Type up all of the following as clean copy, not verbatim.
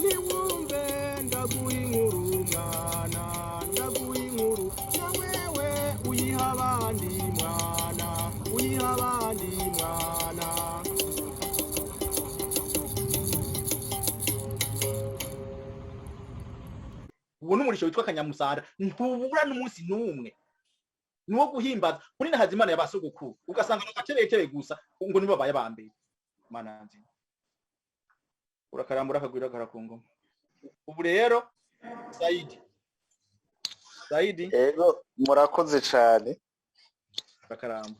Niwumve ndaguha inkuru mwana, ndaguha inkuru na wewe uyiha abandi mwana, uyiha abandi mwana. Uwo n'umurisho witwa Kanyamusara, ntubura n'umunsi n'umwe nuwo guhimbaza kuri Nahazimana ya basogokuru, ugasanga agateretere gusa ngo nibo babaye ba mbere. Mana nzima, urakarambura akagwira agahora ku ngoma. Ubu rero Saidi, Saidi. Ego, murakoze cane. Urakaramba.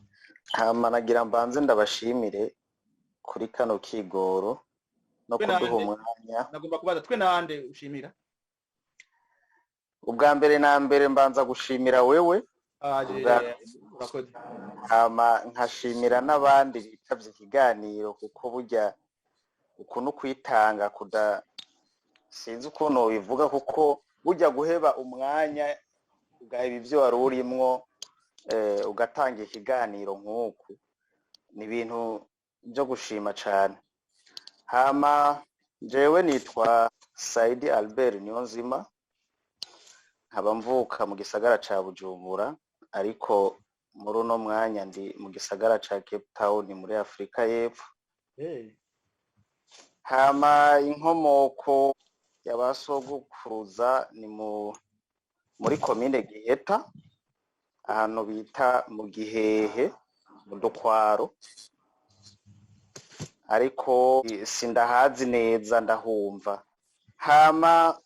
Hama nagira mbanze ndabashimire kuri kano kigoro no Twe kuduha nande? umwanya. Nagomba kubaza, twe nande ushimira? Ubwa mbere na mbere mbanza gushimira wewe. Aje. Urakoze. Hama nkashimira n'abandi bitavye ikiganiro, kuko burya ukuntu kwitanga kuda, sinzi ukuntu bivuga, kuko burya guheba umwanya ugaheba ivyo wari urimwo, ugatanga ikiganiro nk'uku, ni ibintu byo gushima cane. Hama jewe nitwa Saidi Albert Niyonzima, nkaba mvuka mu gisagara ca Bujumbura, ariko muri uno mwanya ndi mu gisagara ca Cape Town muri Afrika y'Epfo. Hama inkomoko y'abasogokuruza ni muri komine Giheta, ahantu bita mu Gihehe mu Dukwaro, ariko sindahazi neza, ndahumva. Hama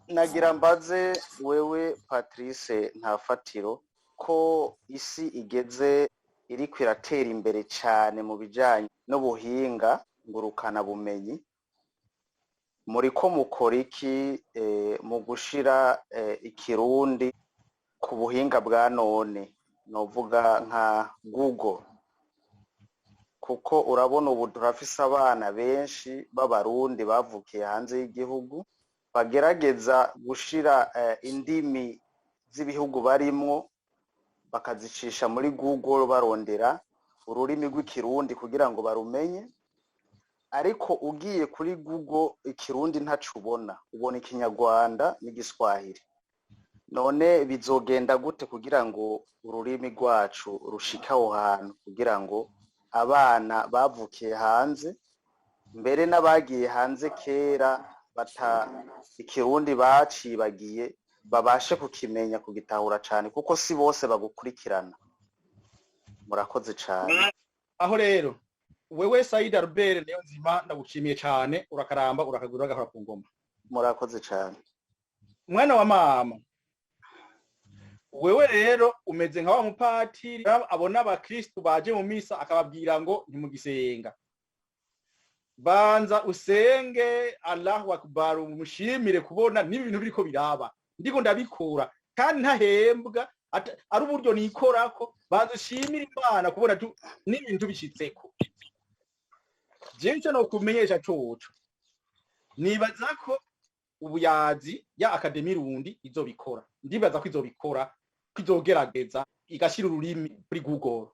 nagira mbaze wewe Patrice Ntafatiro, ko isi igeze iriko iratera imbere cane mu bijanye n'ubuhinga ngurukana bumenyi, muriko mukora iki mu gushira ikirundi ku buhinga bwa none, novuga nka Google? Kuko urabona ubu turafise abana benshi b'Abarundi bavukiye hanze y'igihugu bagerageza gushira indimi z'ibihugu barimwo bakazicisha muri Google barondera ururimi rw'ikirundi kugira ngo barumenye, ariko ugiye kuri Google ikirundi ntaco ubona, ubona ikinyarwanda n'igiswahili. None bizogenda gute kugira ngo ururimi rwacu rushike aho hantu, kugira ngo abana bavukiye hanze, mbere n'abagiye hanze kera bata ikirundi bacibagiye, babashe kukimenya, kugitahura cane, kuko si bose bagukurikirana? Murakoze cane. Aho rero wewe Said Albert Niyonzima, ndagushimiye cane, urakaramba, urakagura agahora ku ngoma. Murakoze cane. Mwana wa mama, wewe rero umeze nka wa mupatiri abona abakristu baje mu misa akababwira ngo ntimugisenga, banza usenge Allahu Akbar, umushimire kubona n'ibintu biriko biraba, ndiko ndabikora kandi ntahembwa, ari uburyo nikorako. Banza ushimire Imana kubona n'ibintu bishitseko. Jewe ico nokumenyesha coco, nibaza ko ubuyazi ya Académie Rundi izobikora, ndibaza ko izobikora, ko izogerageza igashira ururimi kuri Google.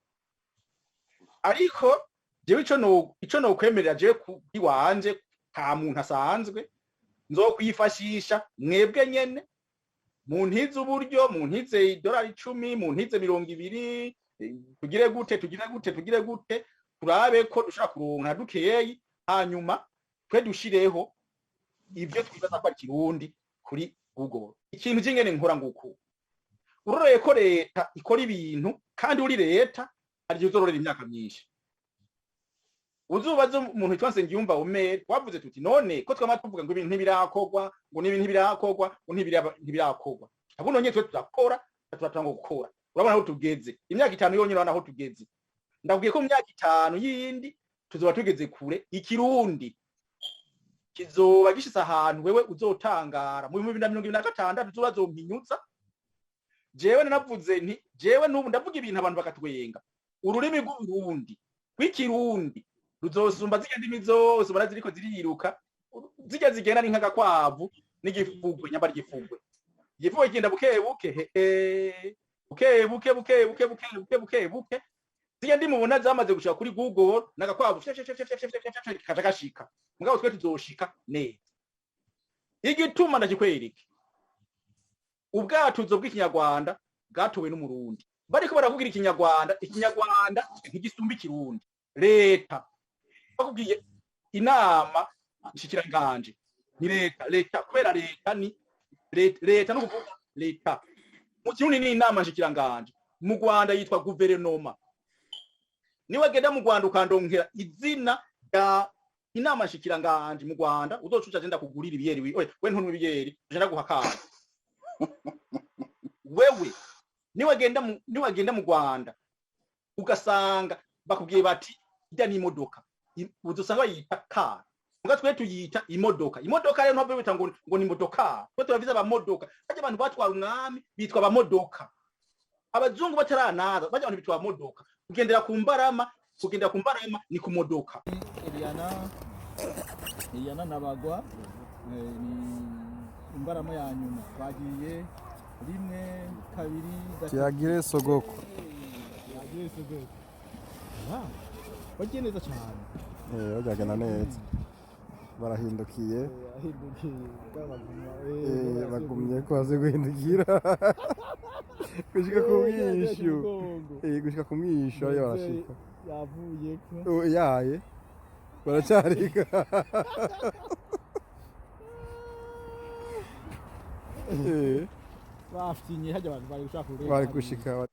Ariko jewe ico nokwemerera jewe kuri wanje ka muntu asanzwe, nzokwifashisha mwebwe nyene, muntize uburyo, muntize $10, muntize 20, tugire gute, tugire gute, tugire gute, turabe ko dushobora kuronka dukeyi, hanyuma twe dushireho ivyo twibaza ko ari kirundi kuri Google. Ikintu c'ingene nkora nguku, uroreye ko leta ikora ibintu, kandi uri leta hari igihe uzororera imyaka myinshi. Uzubaze umuntu witwa Nsengiyumva Omer, twavuze tuti none ko twama tuvuga ngo ibintu ntibirakorwa, ngo n'ibintu ntibirakorwa, ngo ntibirakorwa, abuno nyene twe turakora, turatanga gukora. Urabona aho tugeze, imyaka 5 yonyine, urabona aho tugeze. Ndabwiye ko mu myaka 5 yindi tuzoba tugeze kure, ikirundi kizoba gishitse ahantu wewe uzotangara. Mu 2026 tuzoba zompinyuza. Jewe nanavuze nti jewe n'ubu ndavuga ibintu abantu bakatwenga, ururimi rw'Uburundi rw'ikirundi ruzosumba zirya ndimi zose ubona ziriko ziriruka, zirya zigenda ni nk'agakwavu n'igifugwe. Nyamba ry'igifugwe, igifugwe kigenda buke buke, he buke buke buke buke buke buke buke buke. Zirya ndimi ubona zamaze gushika kuri Google n'agakwavu, fye fye fye fye fye fye fye, kaja gashika, mugabo twe tuzoshika neza. Igituma ndakikwereke, ubwatuzo bw'Ikinyarwanda bwatowe n'Umurundi. Bariko baravugira Ikinyarwanda, Ikinyarwanda ntigisumba Ikirundi. Leta bakubwiye inama nshikiranganje ni leta, leta kubera leta ni leta, no kuvuga leta mu Kirundi ni inama nshikiranganje, mu Rwanda yitwa guverinoma. Niwagenda mu Rwanda ukandonkera izina rya inama nshikiranganje mu Rwanda, uzocuca agenda kugurira ibiyeri. We ntunywa ibiyeri, ugenda guha akazi wewe. Niwagenda mu Rwanda ugasanga bakubwiye bati ijya n'imodoka, uzosanga bayita car, muga twe tuyita imodoka. Imodoka rero ntabwo bita ngo ni modoka, twe turavize abamodoka. Bajya abantu batwara umwami bitwa abamodoka, abazungu bataranaza bajya abantu bitwa abamodoka. Kugendera ku mbarama, kugendera ku mbarama ni ku modoka. Eliana, Eliana Nabagwa, ni imbarama ya nyuma twagiye, rimwe, kabiri, gatatu. Tuyagire sogoko. Tuyagire sogoko. Ah, wagiye neza cyane. Bagenda neza, barahindukiye. Ahindukiye baguma. Bagumye ko baze guhindukira gushika ku mwishu. Gushika ku mwishu ariyo barashika. Yavuye ko. Oh, yaye baracarika. Bafinye hajya abantu bari gushaka kurenga. Bari gushika.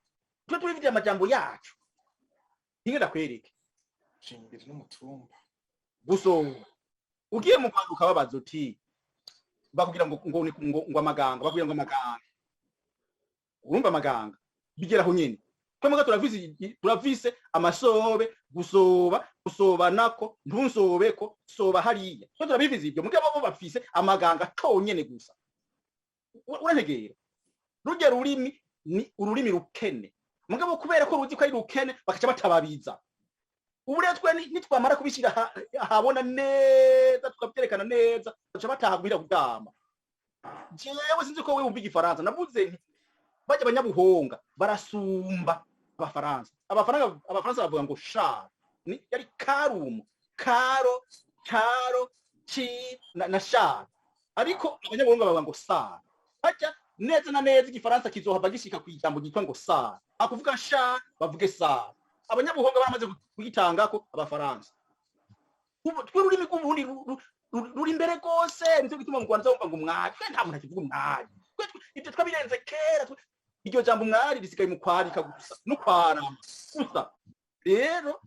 Twe turivye amajambo yacu, hinge ndakwereke. Shimbiri n'umutumba. Gusonga ugiye mu Rwanda ukababaza uti bakubwira ngo amaganga, bakubwira ngo amaganga, urumva amaganga bigeraho nyene. Twemwe turavise amasobe, gusoba, gusoba nako ntunsobeko, soba hariya, twe turabivize ibyo. Mugabo bo bafise amaganga tonyene gusa. Urantegera rujya rurimi ni ururimi rukene, mugabo kubera ko ruzi ko ari rukene bakaca batababiza. Ubu rero twe nitwamara kubishyira ahabona neza, tukabyerekana neza, baca bataha guhira kuryama. Jewe sinzi ko wewe wumva Igifaransa. Navuze nti bajya abanyabuhonga barasumba Abafaransa. Abafaransa bavuga ngo char, ni yari karumu, karo, caro, ci na char, ariko abanyabuhonga bavuga ngo sar. Bajya neza na neza Igifaransa kizohava gishika ku ijambo ryitwa ngo sar, akuvuga char bavuge sar. Abanyabuhonga baramaze kugitangako Abafaransa. Ubu twe ururimi rw'Uburundi ruri imbere rwose. Nicyo gituma mu Rwanda uzumva ngo umwari, twe nta muntu akivuga umwari. Ibyo twabirenze kera. Iryo jambo umwari risigaye mu kwarika gusa no kwarama gusa. Rero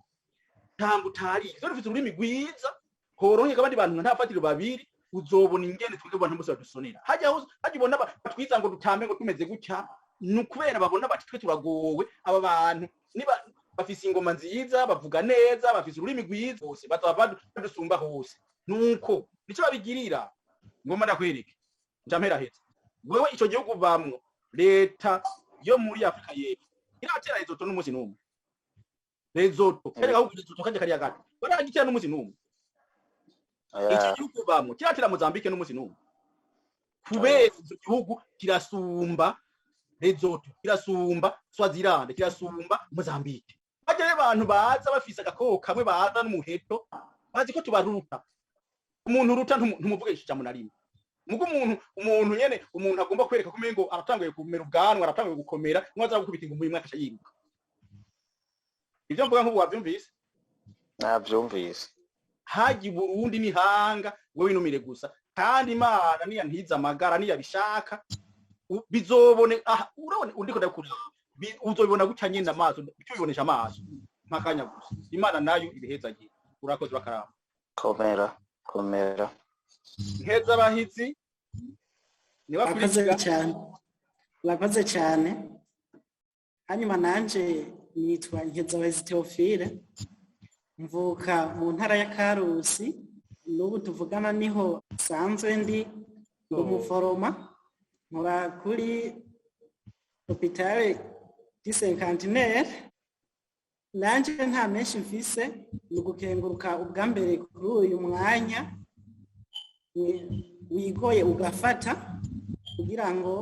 ntabwo utarize, rufite ururimi rwiza horoheka abandi bantu nta fatiro babiri. Uzobona ingene twebwe abantu bose badusonera hajya hose, hajya ubona batwiza ngo dutambe ngo tumeze gutya, ni ukubera babona bati twe turagowe, aba bantu niba bafise ingoma nziza, bavuga neza, bafise ururimi rwiza bose bazaba badusumba hose. Nuko nico babigirira. Ngoma ndakwereke, nja mpera heza. Wewe ico gihugu bamwo, leta yo muri Afrika y'Epfo iratera Lesotho n'umunsi n'umwe? Lesotho kereka ahubwo Lesotho kajya kariya gato baragitera n'umunsi n'umwe? Iki gihugu bamwo kiratera Mozambique n'umunsi n'umwe? Kubera ico gihugu kirasumba Lesotho, kirasumba Swaziland, kirasumba Mozambique. Bajya rero abantu baza bafise agakoko kamwe, baza n'umuheto, bazi ko tubaruta. Umuntu uruta ntumuvugisha ijambo na rimwe. Mugo umuntu nyene, umuntu agomba kwereka ko umengo aratanguye kumera ubwanwa, aratanguye gukomera, mwaza gukubita ingumi imwe akaca yiruka. Ivyo mvuga nk'ubu wavyumvise? Navyumvise. Haji Burundi n'ihanga, wewe inumire gusa. Kandi Imana niyantiza amagara niyabishaka, bizobone. Aha urabona undiko ndakuraba, uzobibona gutya nyene amaso, ubibonesha amaso mpakanya gusa. Imana nayo ibihezagiye. Urakoze, urakaramba. Komera, komera. Nkeza abahizi. Urakoze Nibakurikira. cyane, urakoze cyane. Hanyuma nanje nitwa Nkezabahizi Theophile, mvuka mu ntara ya Karusi, n'ubu tuvugana niho nsanzwe ndi umuforoma, nkora kuri hôpital du Cinquantenaire. Nanje nta menshi mfise, ni ugukenguruka ubwa mbere kuri uyu mwanya wigoye ugafata kugira ngo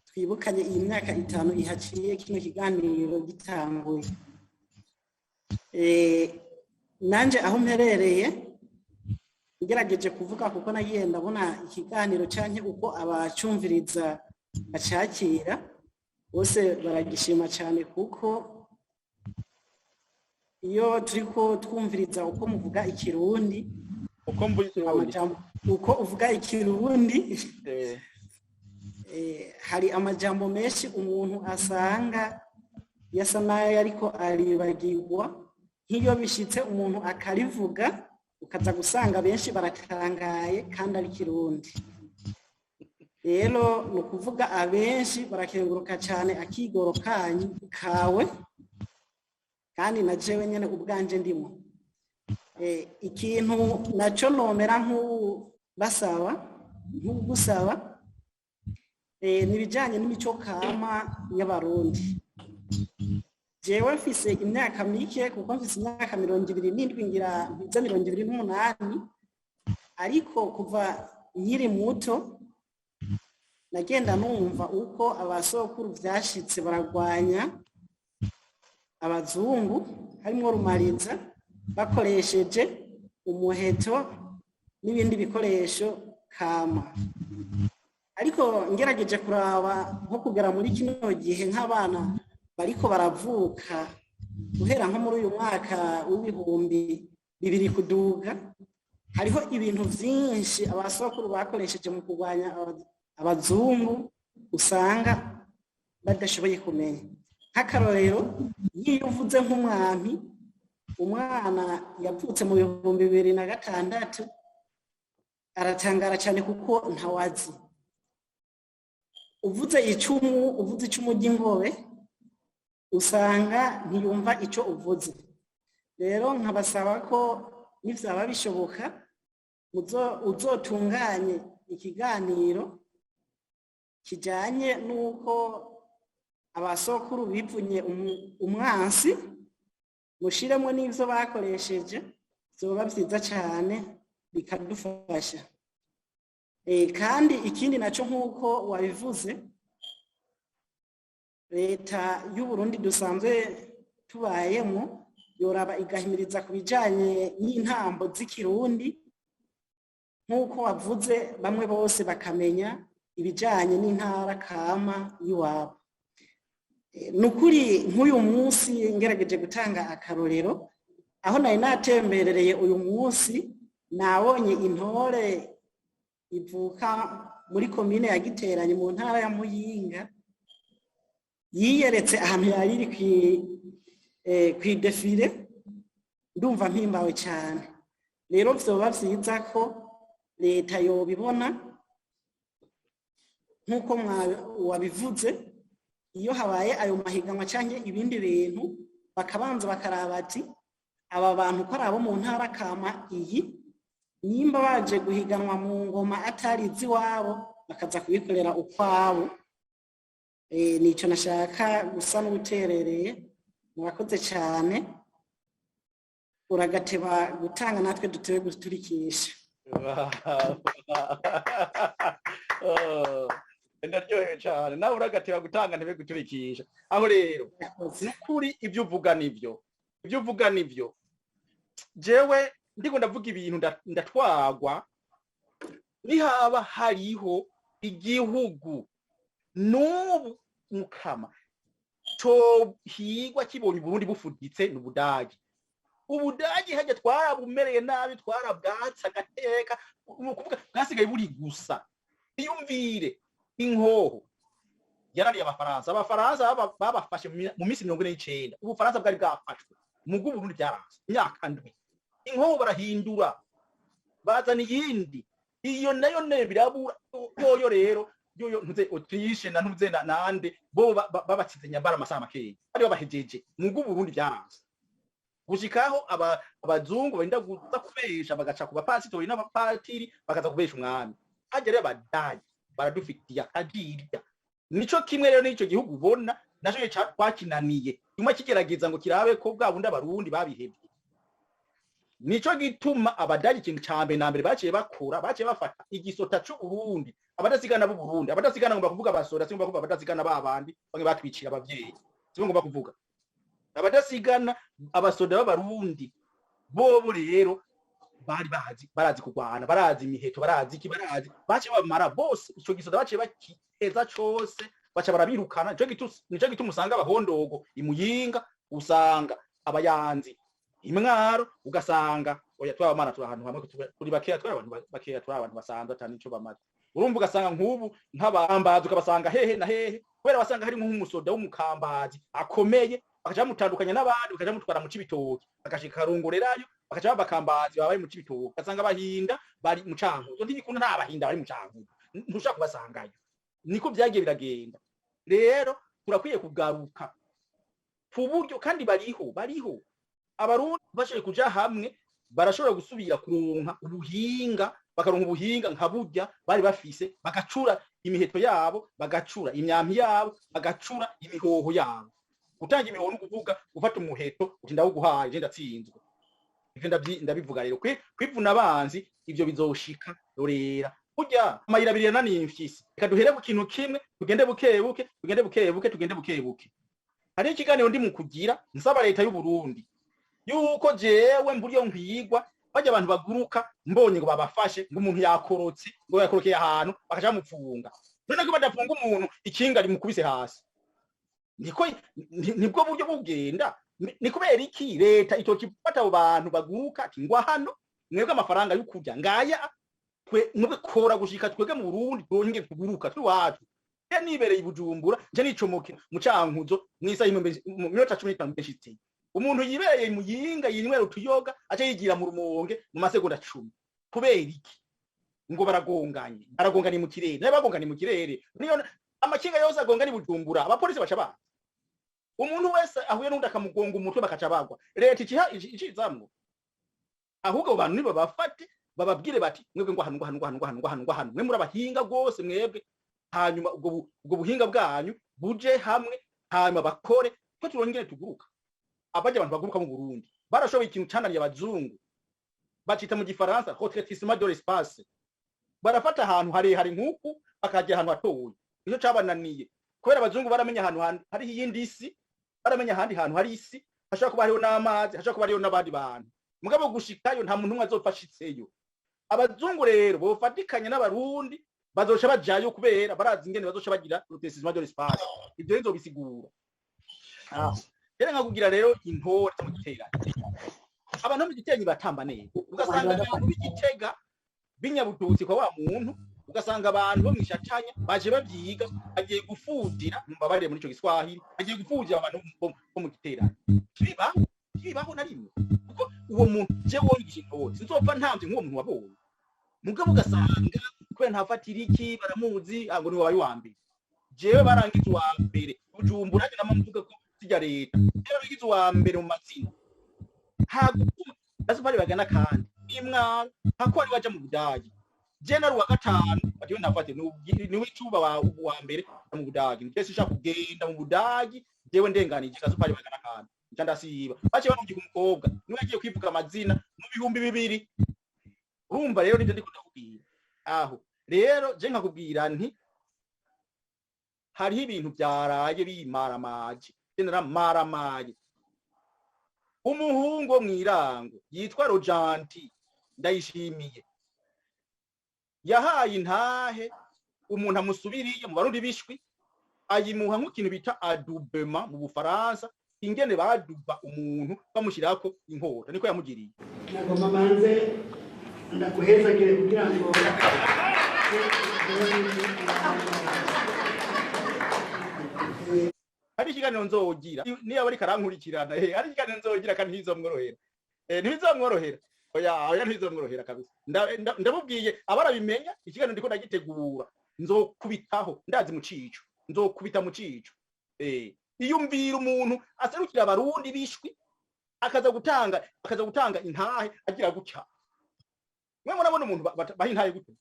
twibukanye iyi myaka 5 ihaciye kino kiganiro gitanguye. Nanje aho mperereye Ngerageje kuvuga kuko nagiye ndabona ikiganiro canke uko abacumviriza bacakira bose baragishima cyane, kuko iyo turiko twumviriza uko muvuga Ikirundi, Uko mvuga Ikirundi? Uko uvuga Ikirundi, hari amajambo menshi umuntu asanga yasa n'ayo ariko aribagirwa. Nk'iyo bishitse umuntu akarivuga, ukaza gusanga benshi baratangaye kandi ari Kirundi. Rero ni ukuvuga abenshi barakenguruka cyane akigoro kanyu kawe, kandi na jewe nyene ubwanje ndimo. Ikintu nacyo nomera nk'ubasaba, nk'ugusaba, ni ibijyanye n'imico kama y'Abarundi. Jewe mfise imyaka mike, kuko mfise imyaka 27, ngira mpize 28, ariko kuva nkiri muto nagenda numva uko abasokuru vyashitse baragwanya abazungu, harimo Rumariza, bakoresheje umuheto n'ibindi bikoresho kama. Ariko ngerageje kuraba nko kugera muri kino gihe, nk'abana bariko baravuka guhera nko muri uyu mwaka w'2000 kuduga, hariho ibintu vyinshi abasokuru bakoresheje mu kurwanya abazungu usanga badashoboye kumenya. Nk'akarorero, nk'iyo uvuze nk'umwami, umwana yavutse mu 2006 aratangara cyane kuko ntawazi. Uvuze icumu, uvuze icumu ry'ingobe, usanga ntiyumva icyo uvuze. Rero nkabasaba ko nibyaba bishoboka uzotunganye ikiganiro kijyanye n'uko abasokuru bivunye umwansi, mushiremo n'ibyo bakoresheje, byoba byiza cyane bikadufasha. Kandi ikindi nacyo, nk'uko wabivuze, leta y'u Burundi dusanzwe tubayemo yoraba igahimiriza ku bijyanye n'intambo z'Ikirundi, nk'uko wavuze, bamwe bose bakamenya ibijyanye n'intara kama y'iwabo. Ni ukuri, nk'uyu munsi ngerageje gutanga akarorero, aho nari natemberereye uyu munsi, nabonye intore ivuka muri komine ya Giteranyi mu ntara ya Muyinga yiyeretse ahantu yari iri kw'idéfilé. Ndumva mpimbawe cyane. Rero vyoba vyiza ko leta yobibona nk'uko wabivuze, iyo habaye ayo mahiganwa cyangwa ibindi bintu, bakabanza bakaraba ati aba bantu ko ari abo mu ntara kama iyi, nimba baje guhiganwa mu ngoma atari iz'iwabo, bakaza kubikorera ukwabo. Nicyo nashaka gusa n'ubuterereye. Murakoze cyane, uragateba gutanga natwe dutewe guturikisha. Oh, ndaryohewe cyane. Nawe uragateba gutanga ntebe guturikisha. Aho rero nukuri ibyo uvuga nibyo, ibyo uvuga nibyo. Jewe ndiko ndavuga ibintu ndatwagwa. Nihaba hariho igihugu n'ubu mukama cohigwa kibonye Uburundi bufuditse, ni Ubudagi. Ubudagi hajya twarabumereye nabi, twarabwatse agateka, ni ukuvuga bwasigaye buri gusa. Iyumvire, inkoho yarariye Abafaransa. Abafaransa babafashe mu minsi 49 Ubufaransa bwari bwafashwe, mu bw'Uburundi byaranze imyaka 7. Inkoho barahindura, bazana iyindi, iyo nayo ne birabura yoyo. Rero yoyo ntuze Autriche na ntuze na nande bo babatsize nyambara amasaha makeya bari babahejeje. Mu bw'Uburundi byaranze gushikaho abazungu barinda kuza kubesha, bagaca ku bapasitori n'abapatiri, bakaza kubesha umwami. Hajya rero Abadagi baradufitiye akajirya. Nico kimwe rero n'ico gihugu ubona naco twakinaniye, nyuma kigerageza ngo kirabe ko bwa bundi Abarundi babihevye. Nico gituma Abadagi ikintu ca mbere na mbere baciye bakora, baciye bafata igisota c'Uburundi, abadasigana b'Uburundi. Abadasigana ngomba kuvuga abasoda, singomba kuvuga abadasigana babandi bamwe batwicira abavyeyi, singomba ngomba kuvuga abadasigana, abasoda b'Abarundi bobo. Rero Bari bazi, barazi kurwana, barazi imiheto, barazi iki, barazi. Baciye bamara bose ico gisoda, baciye bakiheza cose, baca barabirukana. Nico gituma usanga abahondogo imuyinga, usanga abayanzi imwaro, ugasanga oya, twabamana turi ahantu hamwe, turi bakeya, turi abantu bakeya, turi abantu basanzwe atani ico bamaze. Urumva, ugasanga nk'ubu nk'abambazi ukabasanga hehe na hehe, kubera basanga hari nk'umusoda w'umukambazi akomeye, bakaca bamutandukanya n'abandi, bakaca bamutwara mu Cibitoke, bagashika karongorerayo, bakaca babakambazi baba bari mu Cibitoke. Ugasanga abahinda bari mu Cankuzo. Ntigikunda, nta bahinda bari mu Cankuzo, ntushobora kubasangayo. Niko vyagiye biragenda. Rero turakwiye kugaruka ku buryo, kandi bariho, bariho. Abarundi bashoboye kuja hamwe, barashobora gusubira kuronka ubuhinga, bakaronka ubuhinga nka burya bari bafise, bagacura imiheto yabo, bagacura imyampi yabo, bagacura imihoho yabo. Gutanga imihoho ni ukuvuga gufata umuheto uti: "Ndawuguhaye, je ndatsinzwe." Ivyo ndabivuga rero kwivuna abanzi, ivyo bizoshika. Rorera burya amayira abiri yananiye imfyisi. Reka duhere ku kintu kimwe, tugende buke buke, tugende buke buke, tugende buke buke. Hariho ikiganiro ndi mu kugira nsaba leta y'u Burundi yuko jewe mburyo nkwigwa bajya abantu baguruka, mbonye ngo babafashe, ngo umuntu yakorotse, ngo yakorokeye ahantu, bakaca bamupfunga. None ko badafunga umuntu ikinga rimukubise hasi? Niko nibwo buryo bugenda. Ni kubera iki leta itokifata abo bantu baguruka ati: "Ngwa hano mwebwe, amafaranga yo kurya ngaya, twe mwebwe kora gushika twebwe mu Burundi twongeye kuguruka turi wacu." Je nibereye i Bujumbura, nje nicomoke mu Cankuzo mw'isaha imwe, mu minota 15 mbeshitse. Umuntu yibereye mu Yinga yinywera utuyoga, aca yigira mu Rumonge mu masegonda 10. Kubera iki? Ngo baragonganye, baragonganye mu kirere. Nayo bagonganye mu kirere, niyo amakinga yose agongana i Bujumbura, abapolisi baca baza. Umuntu wese ahuye n'undi akamugonga umutwe, bakaca bagwa. Leta ikiha icizamwo. Ahubwo abo bantu nibo bafate, bababwire bati: "Mwebwe ngo hano, ngo hano, ngo hano, ngo hano, ngo hano, ngo hano, mwe muri abahinga rwose mwebwe." Hanyuma ubwo buhinga bwanyu buje hamwe, hanyuma bakore ko turongere tuguruka. Abajya abantu baguruka mu Burundi barashoboye ikintu cananiye abazungu, bacita mu gifaransa rétrécissement de l'espace. Barafata ahantu harehare nk'uku, bakajya ahantu hatoye. Nicyo cabananiye, kubera abazungu baramenya ahantu hariho iyindi isi, baramenya ahandi hantu hari isi, hashobora kuba hariho n'amazi, hashobora kuba hariho n'abandi bantu. Mugabo gushikayo nta muntu umwe azopfa ashitseyo. Abazungu rero bofatikanya n'abarundi, bazoca bajayo, kubera barazi ingene bazoca bagira rétrécissement de l'espace. Ivyo rero nzobisigura. Rero nkakugira rero intore mu giteranyo, abantu bo mu Giteranyi batamba neza, ugasanga abantu b'Igitega b'inyabututsi kwa wa muntu, ugasanga abantu bo mw'Ishatanya baje babyiga, bagiye gufudira, mumbabarire muri ico Giswahili, bagiye gufudira abantu bo mu giteranyo. Bibaho, bibaho na rimwe, kuko uwo muntu je wongisha intore, sinzopfa ntamvye nk'uwo muntu wabonye. Mugabo ugasanga kubera ntafatira iki, baramuzi, ngo ni wabaye uwa mbere. Jewe barangiza uwa mbere Bujumbura, nanjye nama mvuga ko sijya leta. Jewe barangiza uwa mbere mu mazina, nta gutuma Gasupari bagana kandi imwaro hako ari waja mu Budagi. Je nari uwa gatanu, batiwe ntafate niwe cuba wa mbere mu Budagi. Nje sinshaka kugenda mu Budagi jewe ndenganije Gasupari bagana kandi nca ndasiba. Baciye barungika umukobwa, niwe yagiye kwivuga amazina mu 2000. Urumva rero nivyo ndiko ndakubwira aho. Rero je nkakubwira nti hariho ibintu byaraye bimaramaje, je naramaramaye. Umuhungu wo mw'irango yitwa Rojanti Ndayishimiye yahaye intahe umuntu amusubiriye mu Barundi bishwi, ayimuha nk'ikintu bita adoubement mu Bufaransa, ingene baduba umuntu bamushyirako inkota, niko yamugiriye. Nagomba manze ndaguhezagire kugira ngo Hari ikiganiro nzogira niba ariko arankurikirana, hari ikiganiro nzogira kandi ntibizomworohera, ntibizomworohera, oya oya, ntibizomworohera kabisa. Ndamubwiye abarabimenya, ikiganiro ndiko ndagitegura, nzokubitaho, ndazi mu cico, nzokubita mu cico. Iyumvira umuntu aserukira abarundi bishwi akaza gutanga intahe agira gutya. Mwe murabona umuntu baha intahe gutya?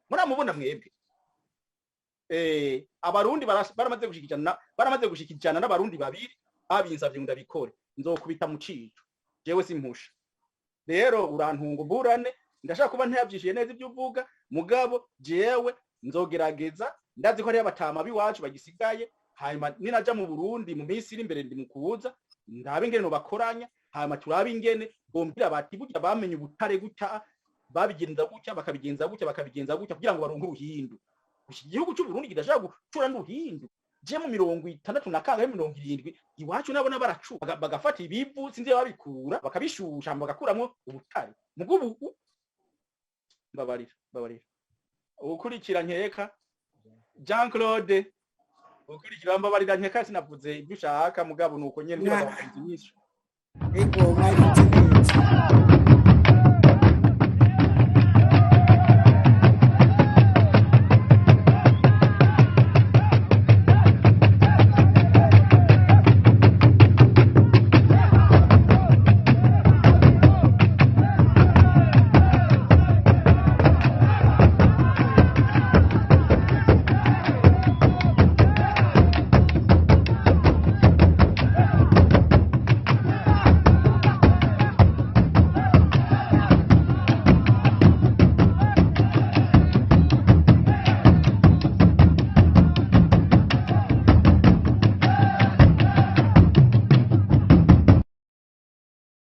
Muramubona mwebwe? Abarundi baramaze gushikijana n'abarundi babiri babinsavye ngo ndabikore. Nzokubita mu cico, jewe simpusha. Rero urantunga uburane, ndashaka kuba ntayavyishuye neza ibyo uvuga, mugabo jewe nzogerageza. Ndazi ko hariyo abatama b'iwacu bagisigaye. Hanyuma ninaja mu Burundi mu minsi iri imbere, ndi mu kuza ndabe ingene nobakoranya, hanyuma turabe ingene bombwira bati burya bamenye ubutare gutya. Babigenza gutya, bakabigenza gutya, bakabigenza gutya kugira ngo baronke uruhindu. Iki gihugu cy'u Burundi kidashaka gucura n'uruhindu. Je mu 60 na kangahe, 70, iwacu nabona baracu bagafata ibivu, sinzi iyo babikura, bakabishusha, bagakuramwo ubutare. Mugubu mbabarira, mbabarira. Ukurikira nkeka Jean Claude, ukurikira, mbabarira, nkeka sinavuze ibyo ushaka, mugabo nuko nyene ndibaza bakunze inyishu. Ego, mwabivuze.